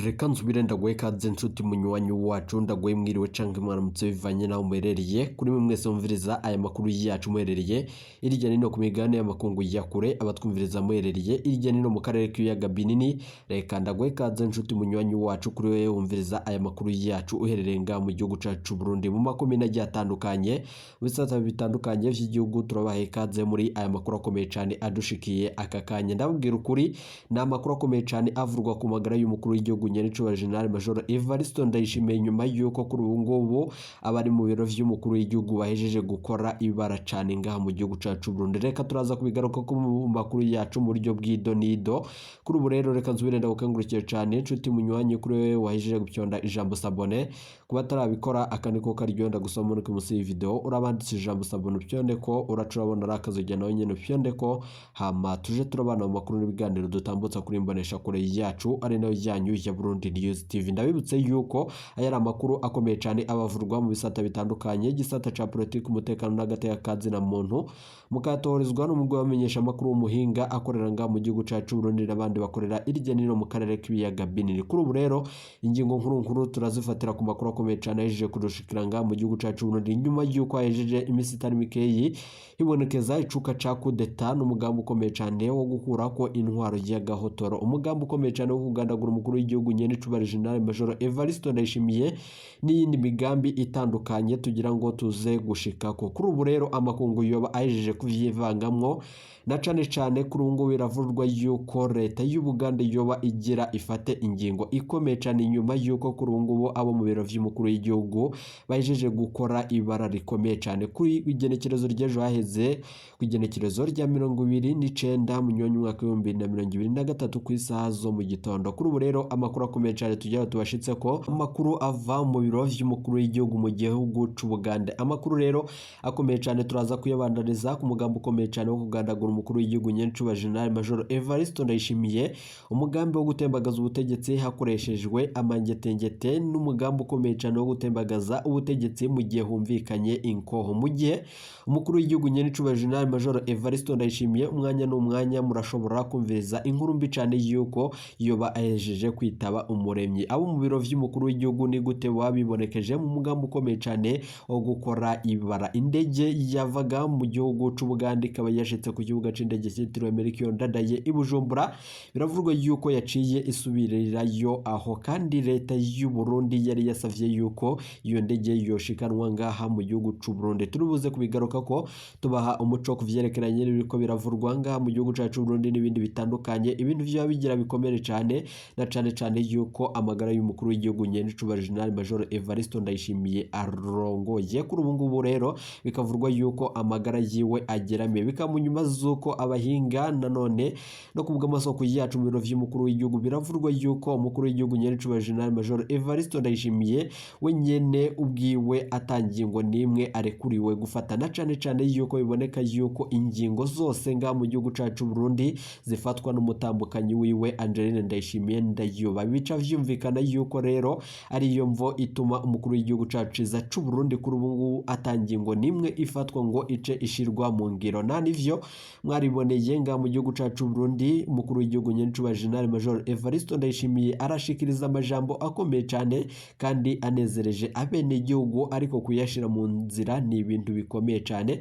Reka nsubire ndaguhe ikaze nshuti munywanyi wacu, ndaguhe mwiriwe canke mwaramutse bivanye naho muherereye. Kuri mwe mwese mumviriza aya makuru yacu muherereye irya nino ku migabane y'amakungu ya kure, abatwumviriza muherereye irya nino mu karere k'ibiyaga binini, reka ndaguhe ikaze nshuti munywanyi wacu. Kuri wewe wumviriza aya makuru yacu uherereye ngaha mu gihugu cacu Burundi, mu makomine agiye atandukanye, mu bisata bitandukanye vy'igihugu, turabaha ikaze muri aya makuru akomeye cane adushikiye aka kanya. Ndababwira ukuri, ni amakuru akomeye cane avurwa ku magara y'umukuru w'igihugu nyenicubahiro General Major Evariste Ndayishimiye, nyuma y'uko kuri ubu ngubu abari mu biro vy'umukuru w'igihugu bahejeje gukora ibara cane ngaha mu gihugu cacu Burundi. Reka turaza kubigaruka ko mu makuru yacu mu buryo bw'idonido. Kuri ubu rero reka nsubire ndagukangurukire cane nshuti munywanyi, kuri wewe wahejeje gupyonda ijambo s'abonner. Kuba atarabikora, aka niko karyo ndagusaba muri munsi y'iyi video urabanditse ijambo s'abonner, upyonde ko uraca urabona ari akazogera, nawe nyene upyonde ko, hama tuje turabana mu makuru n'ibiganiro dutambutsa kuri imbonesha kure yacu, ari nayo yanyu ya Burundi News TV. Ndabibutse yuko aya ari amakuru akomeye cane abavurwa mu bisata bitandukanye, igisata ca politiki, umutekano n'agateka kazina muntu, mukatoherezwa n'umugwi w'abamenyesha amakuru w'umuhinga akorera ngaha mu gihugu cacu Burundi n'abandi bakorera irya nino mu karere k'ibiyaga binini. Kuri ubu rero ingingo nkuru nkuru turazifatira ku makuru akomeye cane ahejeje kudushikira ngaha mu gihugu cacu Burundi, nyuma y'uko hahejeje iminsi itari mikeyi hibonekeza icuka ca kudeta n'umugambi ukomeye cane wo gukurako intwaro y'agahotoro, umugambi ukomeye cane wo kugandagura umukuru w'igihugu nyenicubahiro General Major Evariste Ndayishimiye n'iyindi migambi itandukanye tugira ngo tuze gushikako. Kuri ubu rero amakungu yoba ahejeje kuvyivangamwo, na cane cane kuri ubu ngubu biravurwa yuko leta y'Ubugande yoba igira ifate ingingo ikomeye cane, nyuma yuko kuri ubu ngubu abo mu biro vy'umukuru w'igihugu bahejeje gukora ibara rikomeye cane kuri igenekerezo ry'ejo haheze, ku igenekerezo rya 29 Munyonyo umwaka w'2023 ku isaha zo mu gitondo. Kuri ubu rero amakuru akomeye cane tugira tubashitse ko amakuru ava mu biro vy'umukuru w'igihugu mu gihugu c'Ubugande. Amakuru rero akomeye cane turaza kuyabandaniza ku mugambi ukomeye cane wo kugandagura umukuru w'igihugu nyencuba General Major Evariste Ndayishimiye, umugambi wo gutembagaza ubutegetsi hakoreshejwe amangetengete n'umugambi ukomeye cane wo gutembagaza ubutegetsi mu gihe humvikanye inkoho. Mu gihe umukuru w'igihugu nyencuba General Major Evariste Ndayishimiye, umwanya n'umwanya murashobora kumviriza inkuru mbi cane yuko yoba ahejeje kwitaba umuremyi. Abo mu biro vy'umukuru w'igihugu ni gute babibonekeje mu mugambi ukomeye cane wo gukora ibara? Indege yavaga mu gihugu c'Ubugande ikaba yashitse ku kibuga c'indege cyitiriwe Melchior Ndadaye i Bujumbura, biravugwa yuko yaciye isubirirayo aho, kandi leta y'u Burundi yari yasavye yuko iyo ndege yoshikanwa ngaha mu gihugu c'u Burundi. Turibuze kubigaruka ko tubaha umuco ku vyerekeranye n'ibiriko biravurwa ngaha mu gihugu cacu Burundi n'ibindi bitandukanye. Ibintu vyoba bigira bikomere cane, na cane cane yuko amagara y'umukuru w'igihugu nyenicubahiro General Major Evariste Ndayishimiye arongoye kuri ubu ngubu rero bikavurwa yuko amagara yiwe ageramiye, bikaba mu nyuma z'uko abahinga nanone no kubw'amasoko yacu mu biro vy'umukuru w'igihugu biravurwa yuko umukuru w'igihugu nyenicubahiro General Major Evariste Ndayishimiye we nyene ubwiwe atangingo n'imwe arekuriwe gufata, na cane cane yuko biboneka yuko ingingo zose ngaha mu gihugu cacu Burundi zifatwa n'umutambukanyi wiwe Angeline Ndayishimiye Ndayoba. Bica vyumvikana yuko rero ariyo mvo ituma umukuru w'igihugu cacu ciza c'u Burundi kuri ubu ngubu atangingo n'imwe ifatwa ngo ice ishirwa mu ngiro. Nta nivyo mwariboneye ngaha mu gihugu cacu Burundi, umukuru w'igihugu nyenicubahiro General Major Evariste Ndayishimiye arashikiriza amajambo akomeye cane kandi anezereje abenegihugu, ariko kuyashira mu nzira ni ibintu bikomeye cane,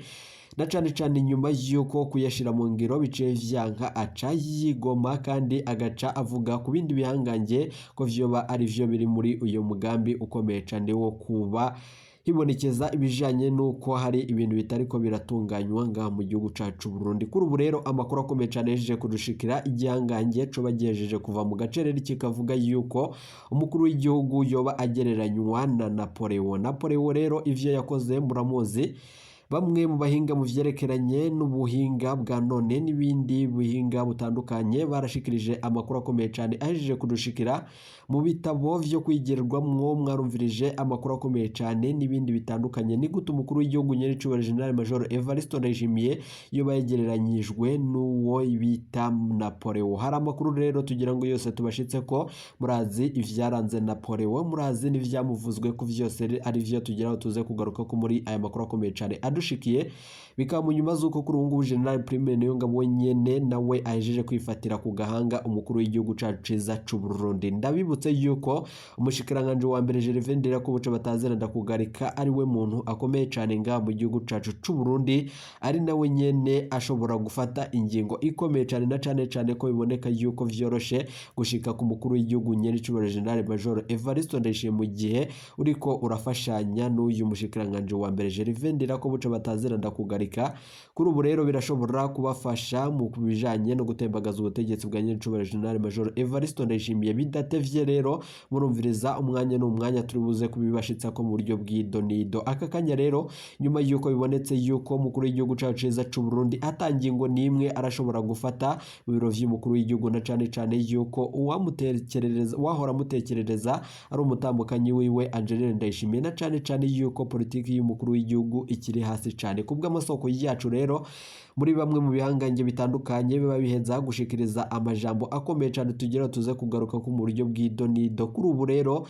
na cane cane nyuma y'uko kuyashira mu ngiro biciye vyanka, aca yigoma kandi agaca avuga ku bindi bihangange ko vyoba ari vyo biri muri uyu mugambi ukomeye cane wo kuba hibonekeza ibijanye n'uko hari ibintu bitariko biratunganywa ngaha mu gihugu cacu Burundi. Kuri ubu rero amakuru akomeye cane yahejeje kudushikira, igihangange coba gihejeje kuva mu gacerere kikavuga yuko umukuru w'igihugu yoba agereranywa na Napoleon. Napoleon rero ivyo yakoze muramuzi. Bamwe mu bahinga mu vyerekeranye n'ubuhinga bwa none n'ibindi buhinga butandukanye barashikirije amakuru akomeye cane ahejeje kudushikira mu bitabo vyo kwigirwamwo. Mwarumvirije amakuru akomeye cane n'ibindi bitandukanye. Ni gute umukuru w'igihugu nyenicubahiro General Major Evariste Ndayishimiye yoba yegereranyijwe n'uwo bita Napoleon? Hari amakuru rero tugira ngo yose tubashitse ko murazi ivyaranze Napoleon, murazi n'ivyamuvuzwe ku vyose ari vyo tugira ngo tuze kugaruka ko muri aya makuru akomeye cane adushikiye. Bikaba mu nyuma z'uko kuri ubu ngubu General Prime Niyongabo nyene nawe ahejeje kwifatira ku gahanga umukuru w'igihugu cacu ciza c'u Burundi. Ndabibutse yuko umushikiranganje wa mbere Gervais Ndirakobuca batazira ndakugarika ari we muntu akomeye cane ngaha mu gihugu cacu c'u Burundi, ari nawe nyene ashobora gufata ingingo ikomeye cane, na cane cane ko biboneka yuko vyoroshe gushika ku mukuru w'igihugu nyene c'uburo General Major Evariste Ndayishimiye, mu gihe uriko urafashanya n'uyu mushikiranganje wa mbere Gervais Ndirakobuca batazira ndakugarika. Kuri ubu rero birashobora kubafasha mu bijanye no gutembagaza ubutegetsi bwa nyene c'uburo General Major Evariste Ndayishimiye. Bidatevye rero murumviriza umwanya n'umwanya turi buze kubibashitsa ko mu buryo bw'idonido. Aka kanya rero nyuma yuko bibonetse yuko umukuru w'igihugu cacu ciza c'u Burundi atangingo n'imwe arashobora gufata mu biro vy'umukuru w'igihugu, na cane cane yuko uwamutekerereza wahora amutekerereza ari umutambukanyi wiwe Angeline Ndayishimiye, na cane cane yuko politiki y'umukuru w'igihugu ikiri hasi cane. Kubw'amasoko yacu rero muri bamwe mu bihangange bitandukanye biba biheza gushikiriza amajambo akomeye cane tugira tuze kugaruka ko mu buryo bw'idonido. Kuri ubu rero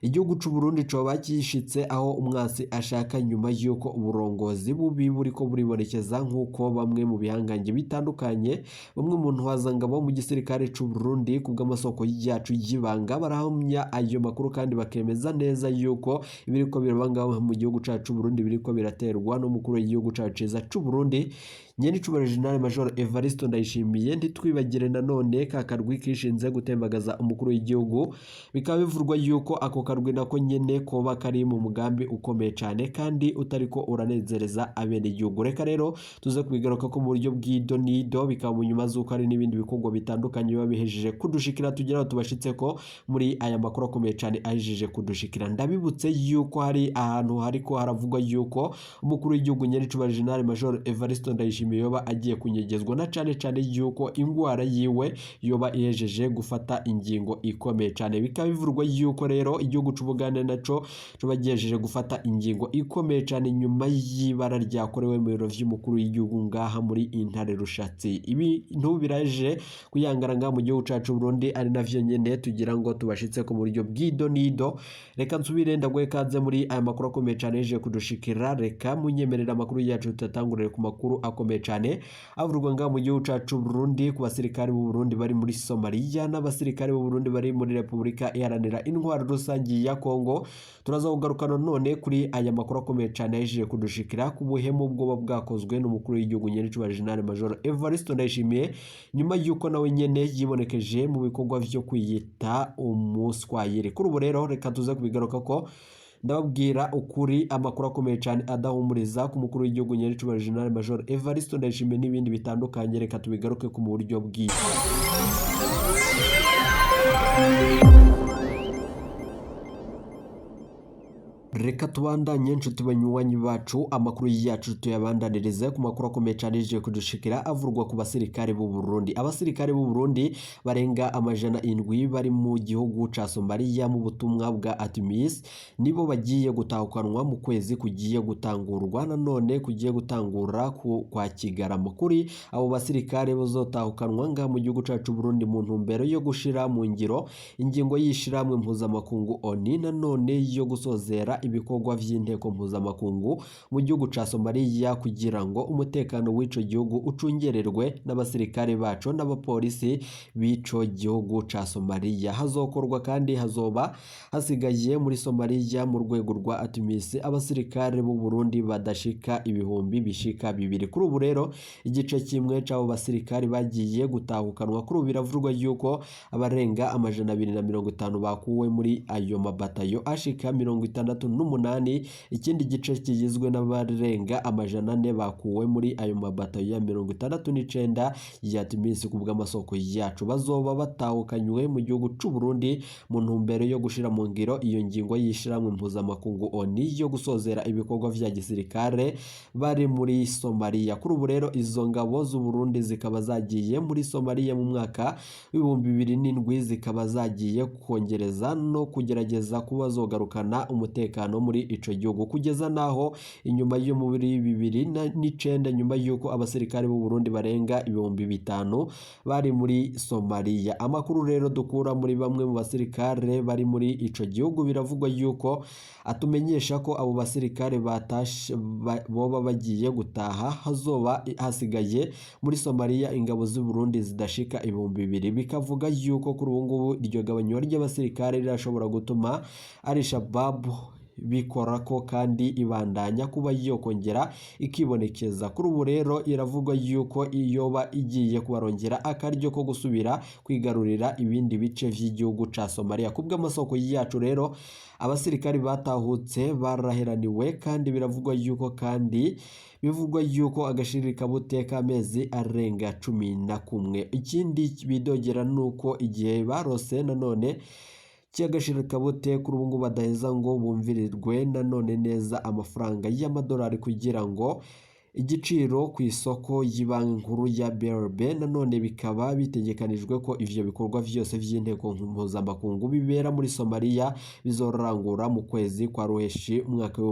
igihugu c'u Burundi coba gishitse aho umwansi ashaka, nyuma y'uko uburongozi bubi buriko buribonekeza, nk'uko bamwe mu bihangange bitandukanye, bamwe mu ntwazangabo mu gisirikare c'u Burundi, kubw'amasoko yacu y'ibanga barahamya ayo makuru kandi bakemeza neza yuko ibiriko biraba ngaho mu gihugu cacu c'u Burundi biriko biraterwa n'umukuru w'igihugu cacu ciza c'u Burundi nyenicubahiro General Major Evariste Ndayishimiye. Ntitwibagire nanone ka karwi kishinze gutembagaza umukuru w'igihugu, bikaba bivurwa yuko ako karwi nako nyene koba kari mu mugambi ukomeye cane kandi utariko uranezereza abenegihugu. Reka rero tuze kubigaruka ko mu buryo bw'idonido, bikaba mu nyuma z'uko hari n'ibindi bikorwa bitandukanye biba bihejeje kudushikira tugira ngo tubashitse ko muri aya makuru akomeye cane ahejeje kudushikira. Ndabibutse yuko hari ahantu hariko haravugwa yuko umukuru w'igihugu nyenicubahiro General Major Evariste Ndayishimiye yoba agiye kunyegezwa, na cane cane yuko ingwara yiwe yoba ihejeje gufata ingingo ikomeye cane. Bikaba bivurwa yuko rero igihugu c'Ubugande naco coba gihejeje gufata ingingo ikomeye cane nyuma y'ibara ryakorewe mu biro vy'umukuru w'igihugu ngaha muri Intare Rushatsi. Ibintu biraje kuyangara ngaha mu gihugu cacu Burundi, ari navyo nyene tugira ngo tubashitse ku buryo bw'idonido. Reka nsubire ndaguhe kaze muri aya makuru akomeye cane yaje kudushikira. Reka munyemerera amakuru yacu tutatangurire ku makuru akomeye cane avurwa ngaha mu gihugu cacu Burundi, ku basirikare b'u Burundi bari muri Somalia n'abasirikare b'u Burundi bari muri Repubulika Iharanira Intwaro Rusangi ya Kongo. Turaza kugaruka none kuri aya makuru akomeye cane yaje kudushikira ku buhemu bwoba bwakozwe n'umukuru w'igihugu nyenicubahiro General Major Evariste Ndayishimiye, nyuma yuko nawe nyene yibonekeje mu bikorwa vyo kwiyita umuswayiri. Kuri ubu rero reka tuze kubigaruka ko ndababwira ukuri amakuru akomeye cyane adahumuriza ku mukuru w'igihugu nyenicubahiro General Major Evariste Ndayishimiye n'ibindi bitandukanye. Reka tubigaruke ku buryo bwiza. Reka tubandanye nshuti banywanyi bacu, amakuru yacu tuyabandanirize ku makuru akomeye cyane yaje kudushikira avurwa ku basirikare b'u Burundi. Abasirikare b'u Burundi barenga 700 bari mu gihugu ca Somalia mu butumwa bwa ATMIS nibo bagiye gutahukanwa mu kwezi kugiye gutangurwa nanone kugiye gutangura kwa Kigarama. Kuri abo basirikare bazotahukanwa nga mu gihugu cacu Burundi mu ntumbero yo gushira mu ngiro ingingo y'ishiramwe mpuzamakungu ONU nanone yo gusozera ibikorwa vy'inteko mpuzamakungu mu gihugu ca Somalia kugira ngo umutekano w'ico gihugu ucungererwe n'abasirikare baco n'abapolisi b'ico gihugu ca Somalia. Hazokorwa kandi hazoba hasigaye muri Somalia mu rwego rwa ATMIS abasirikare b'u Burundi badashika ibihumbi bishika 2. Kuri ubu rero igice kimwe c'abo basirikare bagiye gutahukanwa. Kuri ubu biravurwa yuko abarenga 250 bakuwe muri ayo mabatayo ashika 68, ikindi gice kigizwe n'abarenga 400 bakuwe muri ayo mabatayo ya 69 ya ATMIS. Ku bw'amasoko yacu bazoba batahukanywe mu gihugu c'u Burundi mu ntumbero yo gushira mu ngiro iyo ngingo y'ishiramwe mpuzamakungu ONU yo gusozera ibikorwa vya gisirikare bari muri Somalia. Kuri ubu rero izo ngabo z'u Burundi zikaba zagiye muri Somalia mu mwaka w'2007, zikaba zagiye kongereza no kugerageza kuba zogarukana umutekano umutekano muri ico gihugu, kugeza naho inyuma yo muri 2009, nyuma y'uko abasirikare b'u Burundi barenga 5000 bari muri Somalia. Amakuru rero dukura muri bamwe mu basirikare bari muri ico gihugu biravugwa yuko atumenyesha ko abo basirikare batashe boba bagiye gutaha, hazoba hasigaye muri Somalia ingabo z'u Burundi zidashika 2000. Bikavuga yuko kuri ubu ngubu iryo gabanywa ry'abasirikare rirashobora gutuma Al Shabaab bikora ko kandi ibandanya kuba yokongera ikibonekeza. Kuri ubu rero iravugwa yuko iyoba igiye kubarongera akaryo ko gusubira kwigarurira ibindi bice vy'igihugu ca Somalia. Kubw'amasoko yacu rero, abasirikari batahutse baraheraniwe, kandi biravugwa yuko kandi bivugwa yuko agashiriri kabute k'amezi arenga 11. Ikindi bidogera nuko igihe barose nanone cy'agashirikabute kuri ubu ngubu badaheza ngo bumvirirwe nanone neza amafaranga y'amadolari kugira ngo igiciro ku isoko y'ibanki nkuru ya BRB. Nanone bikaba bitegekanijwe ko ivyo bikorwa vyose vy'inteko mpuzamakungu bibera muri Somalia bizorangura mu kwezi kwa Ruheshi umwaka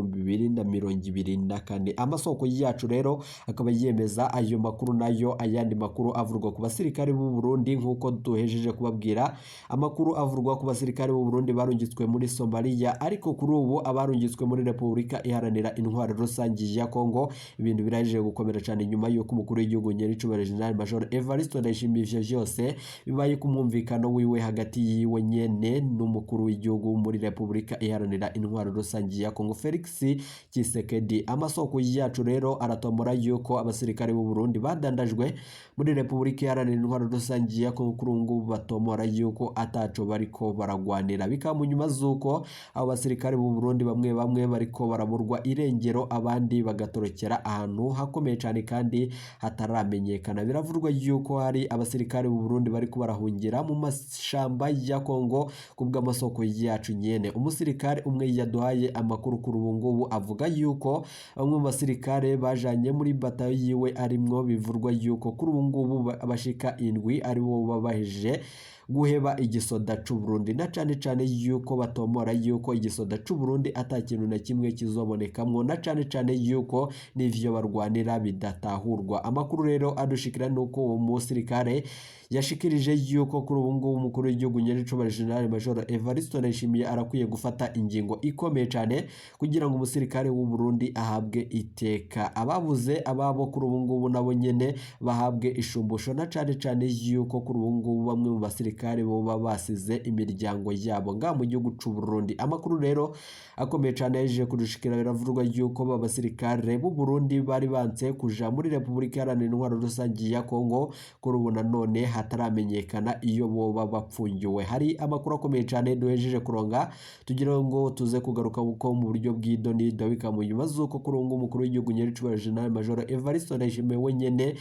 2024. Amasoko yacu rero akaba yemeza ayo makuru, nayo ayandi makuru avurwa ku basirikare b'u Burundi, nk'uko duhejeje kubabwira amakuru avurwa ku basirikare b'u Burundi barungitswe muri Somalia. Ariko kuri ubu abarungitswe muri Repubulika Iharanira Intwaro Rusangi ya Kongo, ibintu biraje gukomera cyane nyuma y'uko umukuru w'igihugu nyiricubahiro General Major Evariste Ndayishimiye ivyo vyose bibaye ku mwumvikano wiwe hagati yiwe nyene n'umukuru w'igihugu muri Repubulika Iharanira Intwaro Rusangi ya Kongo Felix Tshisekedi. Amasoko yacu rero aratombora yuko abasirikare b'u Burundi badandajwe muri Repubulika Iharanira Intwaro Rusangi ya Kongo kuri ubu ngubu batomora yuko ataco bariko baragwanira. Bikaba mu nyuma z'uko abo basirikare b'u Burundi bamwe bamwe bariko baraburwa irengero, abandi bagatorokera ahantu hakomeye cyane kandi hataramenyekana. Biravurwa yuko hari abasirikare b'u Burundi bariko barahungira mu mashamba ya Kongo kubw'amasoko yacu nyene. Umusirikare umwe yaduhaye amakuru kuri ubu ngubu avuga yuko bamwe mu basirikare bajanye muri batayo yiwe arimwo, bivurwa yuko kuri ubu ngubu bashika 7 aribo babahije guheba igisoda c'u Burundi, na cane cane yuko batomora yuko igisoda c'u Burundi ata kintu na kimwe kizobonekamwo, na cane cane yuko n'ivyo barwanira bidatahurwa. Amakuru rero adushikira nuko uwo musirikare yashikirije yuko kuri ubu ngubu umukuru w'igihugu nyiricubahiro General Major Evariste Ndayishimiye arakwiye gufata ingingo ikomeye cane kugira ngo umusirikare w'u Burundi ahabwe iteka, ababuze ababo kuri ubu ngubu nabo nyene bahabwe ishumbusho, na cane cane yuko kuri ubu ngubu bamwe mu basirikare boba basize imiryango yabo nga mu gihugu c'u Burundi. Amakuru rero akomeye cane yaje kudushikira, biravurwa yuko ba basirikare b'u Burundi bari banse kuja muri Repubulika Iharanira Intwaro Rusangi ya Kongo kuri ubu nanone hataramenyekana iyo boba bapfungiwe. Hari amakuru akomeye cane duhejeje kuronga tugira ngo tuze kugaruka uko mu buryo bw'idonido, bikaba mu nyuma z'uko kuri ubu ngubu umukuru w'igihugu nyiricubahiro General Major Evariste Ndayishimiye wenyene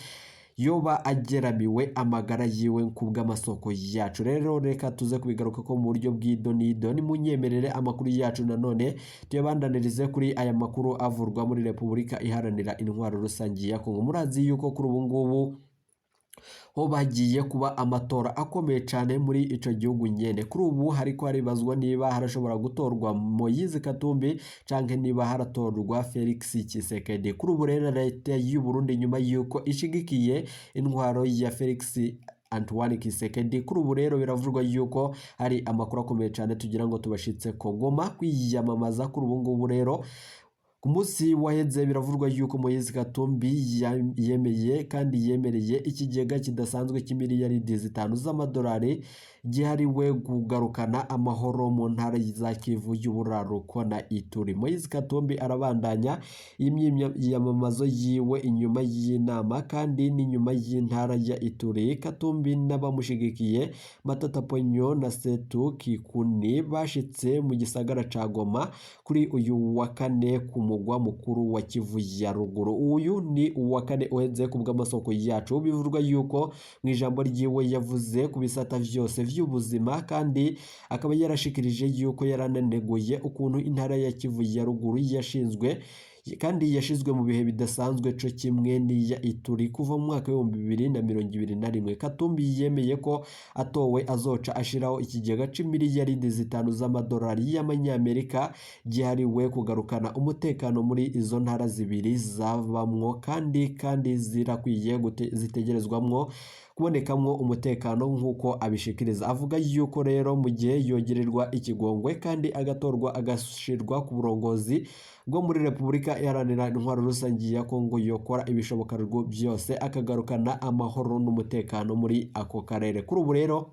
yoba ageramiwe amagara yiwe kubw'amasoko yacu. Rero reka tuze kubigaruka ko mu buryo bw'idonido. Nimunyemerere amakuru yacu nanone tuyabandanirize kuri aya makuru avurwa muri Repubulika Iharanira Intwaro Rusangi ya Kongo. Murazi yuko kuri ubu ngubu ho bagiye kuba amatora akomeye cyane muri ico gihugu nyene. Kuri ubu hariko haribazwa niba harashobora gutorwa Moise Katumbi canke niba haratorwa Felix Tshisekedi. Kuri ubu rero leta y'u Burundi nyuma yuko ishigikiye intwaro ya Felix Antoine Tshisekedi, kuri ubu rero biravurwa yuko hari amakuru akomeye cyane tugira ngo tubashitse ko Goma kwiyamamaza. Kuri ubu ngubu rero ku munsi waheze biravurwa yuko Moise Katumbi yemeye kandi yemereye ikigega kidasanzwe cy'imiliyaridi 5 z'amadolari gihariwe kugarukana amahoro mu ntara za Kivu y'Uburaruko na Ituri. Moise Katumbi arabandanya imyiyamamazo yiwe inyuma y'inama kandi n'inyuma y'intara ya Ituri. Katumbi n'abamushigikiye Matata Ponyo na Setu Kikuni bashitse mu gisagara ca Goma kuri uyu wa kane ku mugwa mukuru wa Kivu ya ruguru. Uyu ni uwa kane uheze kubw'amasoko yacu. Bivurwa yuko mu ijambo ryiwe yavuze ku bisata vyose vy'ubuzima, kandi akaba yarashikirije yuko yarananeguye ukuntu intara ya Kivu ya ruguru yashinzwe kandi yashizwe mu bihe bidasanzwe co kimwe n'iya Ituri kuva mu mwaka w'2021. Katumbi yemeye ko atowe azoca ashiraho ikigega c'imiliyaridi 5 z'amadolari y'amanyamerika gihariwe kugarukana umutekano muri izo ntara zibiri zabamwo kandi zirakwiye zitegerezwamwo kubonekamwo umutekano nk'uko abishikiriza. Avuga yuko rero mu gihe yogererwa ikigongwe kandi agatorwa agashirwa ku burongozi bwo muri Repubulika Iharanira Intwaro Rusange ya Kongo, yokora ibishoboka byose akagarukana amahoro n'umutekano muri ako karere. Kuri ubu rero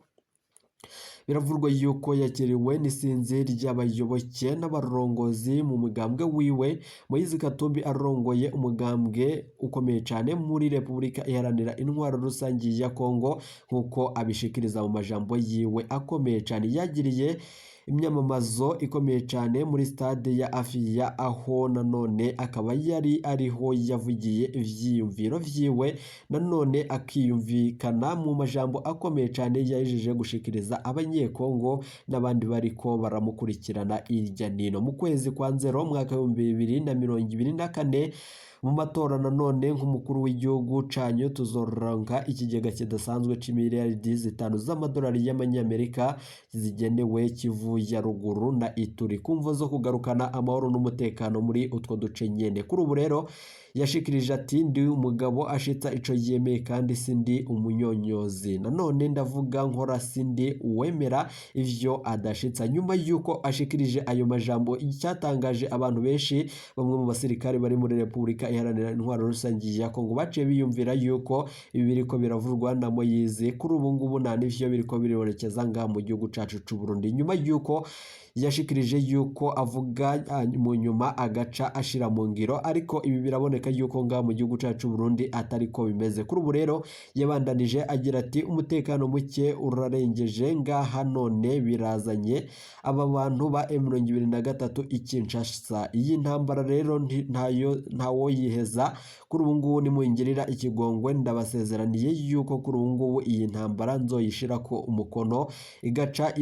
biravurwa yuko yakiriwe n'isinzi ry'abayoboke n'abarongozi mu mugambwe wiwe. Moise Katumbi arongoye umugambwe ukomeye cyane muri Repubulika Iharanira Intwaro Rusange ya Kongo, nk'uko abishikiriza mu majambo yiwe akomeye cyane. Yagiriye imyamamazo ikomeye cyane muri stade ya Afia, aho nanone akaba yari ariho yavugiye ivyiyumviro vyiwe, nanone akiyumvikana mu majambo akomeye cyane yahejeje gushikiriza abanyekongo n'abandi bariko baramukurikirana irya nino. Mu kwezi kwa Nzero mwaka 2024 mu matora nanone nk'umukuru w'igihugu canyu tuzoronka ikigega kidasanzwe c'imiliyaridi 5 z'amadolari y'amanyamerika zigenewe Kivu ya ruguru na Ituri kumvo zo kugarukana amahoro n'umutekano muri utwo duce nyene. Kuri ubu rero yashikirije ati: ndi umugabo ashitsa ico yemeye kandi sindi umunyonyozi, nanone ndavuga nkora, sindi uwemera ivyo adashitsa. Nyuma yuko ashikirije ayo majambo, icyatangaje abantu benshi, bamwe mu basirikare bari muri Repubulika Iharanira Intwaro Rusange ya Kongo baciye biyumvira yuko ibi biriko biravurwa na Moise kuri ubu ngubu nta n'ivyo biriko biribonekeza ngaha mu gihugu cacu c'u Burundi. Nyuma yuko yashikirije yuko avuga mu nyuma agaca ashira mu ngiro, ariko ibi biraboneka yuko ngaha mu gihugu cacu Burundi atariko bimeze. Kuri ubu rero yabandanije agira ati: umutekano muke urarengeje ngaha none birazanye aba bantu ba M23 i Kinshasa. Iyi ntambara rero ntawo yiheza. Kuri ubu ngubu nimungirira ikigongwe ndabasezeraniye yuko kuri ubu ngubu iyi ntambara nzoyishirako umukono igaca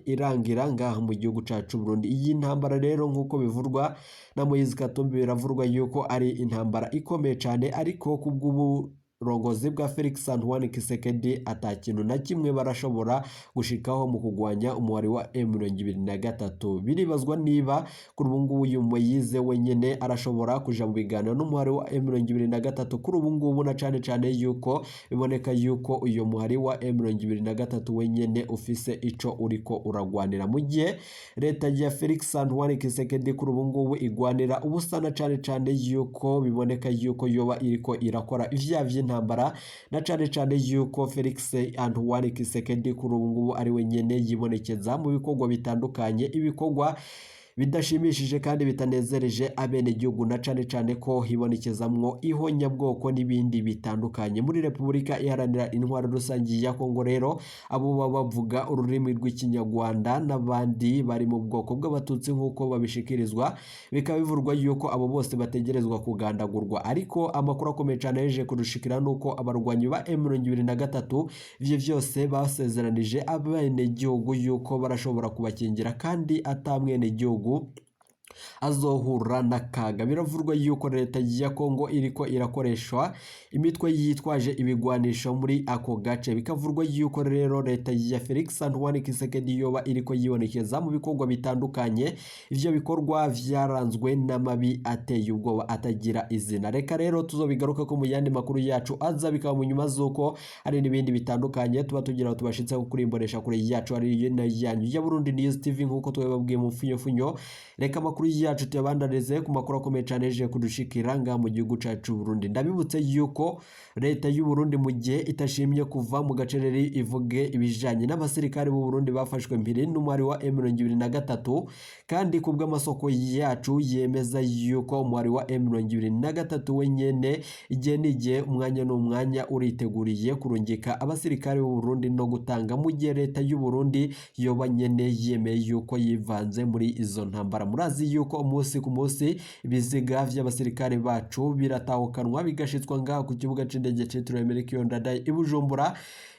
irangira ngaha mu gihugu cacu Burundi. Iyi ntambara rero nk'uko bivurwa na Moise Katumbi, biravurwa yuko ari intambara ikomeye cyane, ariko kubw'uburongozi bwa Felix Antoine Tshisekedi ata kintu na kimwe barashobora gushikaho mu kugwanya umuhari wa M23. Biribazwa niba kuri ubu ngubu uyu Moise wenyene arashobora kuja mu biganiro n'umuhari wa M23 kuri ubu ngubu, na cane cane yuko biboneka yuko uyu muhari wa M23 wenyene ufise ico uriko uragwanira, mu gihe leta ya Felix Antoine Tshisekedi kuri ubu ngubu igwanira ubusa, na cane cane yuko biboneka yuko yoba iriko irakora ivyaha vy'intambara, na cane cane yuko Felix Antoine Tshisekedi kuri ubu ngubu ari wenyene yibonekeza mu bikorwa bitandukanye, ibikorwa bidashimishije kandi bitanezereje abenegihugu, na cane cane ko hibonekezamwo ihonyabwoko n'ibindi bitandukanye. Muri Repubulika Iharanira Intwaro Rusange ya Kongo rero abo baba bavuga ururimi rw'Ikinyarwanda n'abandi bari mu bwoko bw'Abatutsi nk'uko babishikirizwa, bikaba bivurwa yuko abo bose bategerezwa kugandagurwa. Ariko amakuru akomeye cane yaje kurushikira nuko abarwanyi ba M23 ivyo vyose basezeranije abenegihugu yuko barashobora kubakingira kandi ata mwenegihugu azohura n'akaga. Biravurwa yuko leta ya Kongo iriko irakoreshwa imitwe yitwaje ibigwanisho muri ako gace. Bikavurwa yuko rero leta ya Felix Antoine Tshisekedi yoba iriko yibonekeza mu bikorwa bitandukanye. Ivyo bikorwa vyaranzwe n'amabi ateye ubwoba atagira izina. Reka rero tuzobigaruka ko mu yandi makuru yacu aza, bikaba mu nyuma z'uko hari n'ibindi bitandukanye tuba tugira tubashitse kuri imbonesha kure yacu ari yanyu ya Burundi News TV, nk'uko twababwiye mu mfunyofunyo. Reka amakuru yacu tuyabandanize ku makuru akomeye cyane yaje kudushikira ngaha mu gihugu cacu Burundi. Ndabibutse yuko leta y'u Burundi mu gihe itashimye kuva mu gacereri ivuge ibijanye n'abasirikare b'u Burundi bafashwe mpiri n'umwari wa M23, kandi kubw'amasoko yacu yemeza yuko umwari wa M23 wenyene igihe n'igihe umwanya n'umwanya uriteguriye kurungika abasirikare b'u Burundi no gutanga, mu gihe leta y'u Burundi yoba nyene yemeye yuko yivanze muri izo ntambara. Murazi yuko umunsi ku munsi ibiziga vy'abasirikare bacu biratahukanwa bigashitswa ngaha ku kibuga c'indege citiriwe Melchior Ndadaye i Bujumbura,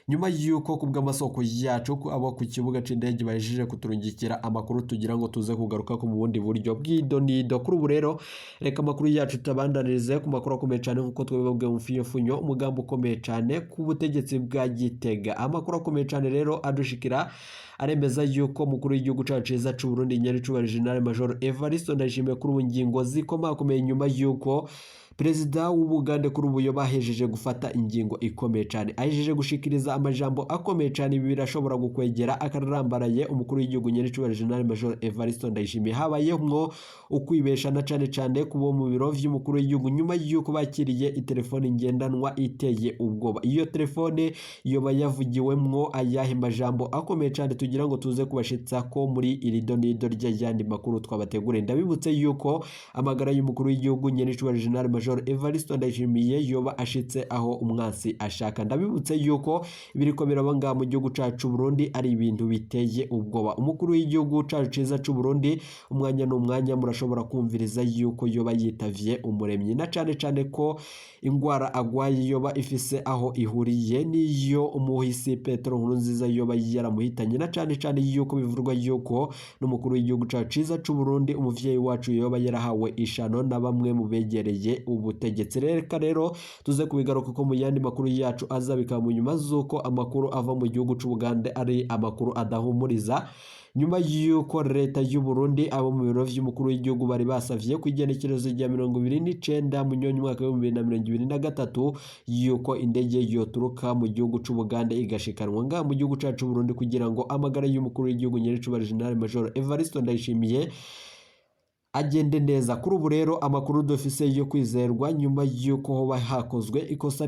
nyuma yuko ku bw'amasoko yacu abo ku kibuga c'indege bahejeje kuturungikira amakuru tugira ngo tuze kugaruka ku bundi buryo bw'idonido. Kuri ubu rero reka amakuru yacu tubandanirize ku makuru akomeye cyane nk'uko twabibabwiye mu mfunyofunyo, umugambi ukomeye cyane ku butegetsi bwa Gitega. Amakuru akomeye cyane rero adushikira aremeza yuko umukuru w'igihugu cacu ciza c'u Burundi Nyenicubahiro General Major Evariste Ndayishimiye kuri ubu ngingo zikomakomeye, nyuma yuko perezida w'Ubugande kuri ubu bahejeje gufata ingingo ikomeye cyane, ahejeje gushikiriza amajambo akomeye cyane. Ibi birashobora gukwegera akararambaraye umukuru w'igihugu Nyenicubahiro General Major Evariste Ndayishimiye. Habayemwo ukwibesha na cane cane kubo mu biro vy'umukuru w'igihugu nyuma yuko bakiriye itelefone ngendanwa iteye ubwoba. Iyo telefone yoba yavugiwemwo ayahe majambo akomeye cyane tugira ngo tuze kubashitsa ko muri iri donido ry'ayandi makuru twabateguriye. Ndabibutse yuko amagara y'umukuru w'igihugu Nyenicubahiro General Major Evariste Ndayishimiye yoba ashitse aho umwansi ashaka. Ndabibutse yuko ibiriko biraba ngaha mu gihugu cacu Burundi ari ibintu biteye ubwoba. Umukuru w'igihugu cacu ciza c'u Burundi umwanya n'umwanya murashobora kumviriza yuko yoba yitavye umuremyi, na cane cane ko ingwara agwaye yoba ifise aho ihuriye n'iyo umuhisi Petero Nkurunziza yoba yaramuhitanye, na cane cane yuko bivurwa yuko n'umukuru w'igihugu cacu ciza c'u Burundi umuvyeyi wacu yoba yarahawe ishano na bamwe mu begereye ubutegetsi. Reka rero tuze kubigaruka ko mu yandi makuru yacu azabika mu nyuma z'uko amakuru ava mu gihugu c'u Bugande ari amakuru adahumuriza, nyuma y'uko leta y'u Burundi abo mu biro vy'umukuru w'igihugu bari basavye ku igenekerezo rya 29 Munyonyo umwaka w'2023 yuko indege yoturuka mu gihugu c'u Bugande igashikanwa ngaha mu gihugu cacu Burundi kugira ngo amagara y'umukuru w'igihugu Nyenicubahiro General Major Evariste Ndayishimiye agende neza. Kuri ubu rero amakuru dufise yo kwizerwa nyuma y'uko hoba hakozwe ikosa